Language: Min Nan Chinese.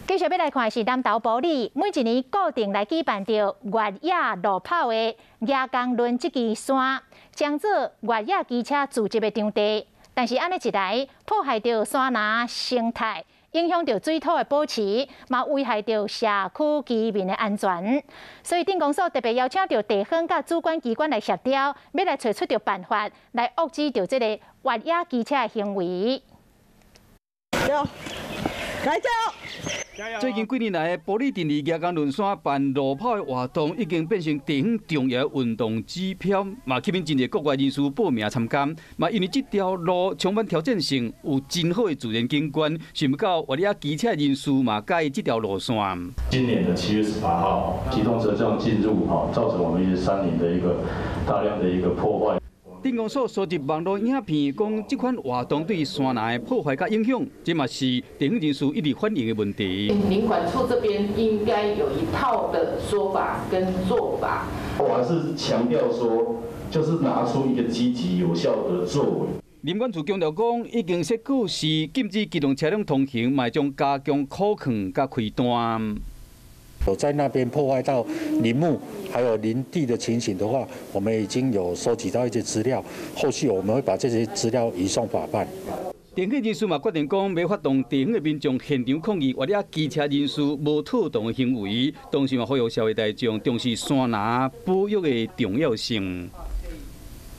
繼續欲來看的是南投埔里，每一年固定來舉辦著越野路跑的蜈蚣崙這支山，將做越野機車聚集的場地。但是按呢一來，破壞著山林生態，影響著水土的保持，嘛危害著社區居民的安全。所以鎮公所特別邀請著地方佮主管機關來協調，欲來揣出著辦法來遏止著這個越野機車的行為。來加油！最近幾年來，埔里鎮佇蜈蚣崙山辦路跑的活動，已經變成地方重要的運動指標，嘛吸引真濟國外人士報名參加。嘛因為這條路充滿挑戰性，有真好的自然景觀，想不到越野機車人士嘛佮意這條路線。今年的7月18號，機動車這樣進入，哈，造成我們一些山林的一個大量的一個破壞。鎮公所收集網路影片，講這款活動對山林的破壞佮影響，這嘛是地方人士一直反映的問題。林管處這邊應該有一套的說法跟做法。我還是強調說，就是拿出一個積極有效的作為。林管處強調講，已經設告示禁止機動車輛通行，嘛將加強考核佮開單。有在那邊破壞到林木還有林地的情形的話，我們已經有收集到一些資料，後續我們會把這些資料移送法辦。地方人士嘛決定講，欲發動地方的民眾現場抗議越野機車人士無妥當的行為，同時嘛呼籲社會大眾重視山林保育的重要性。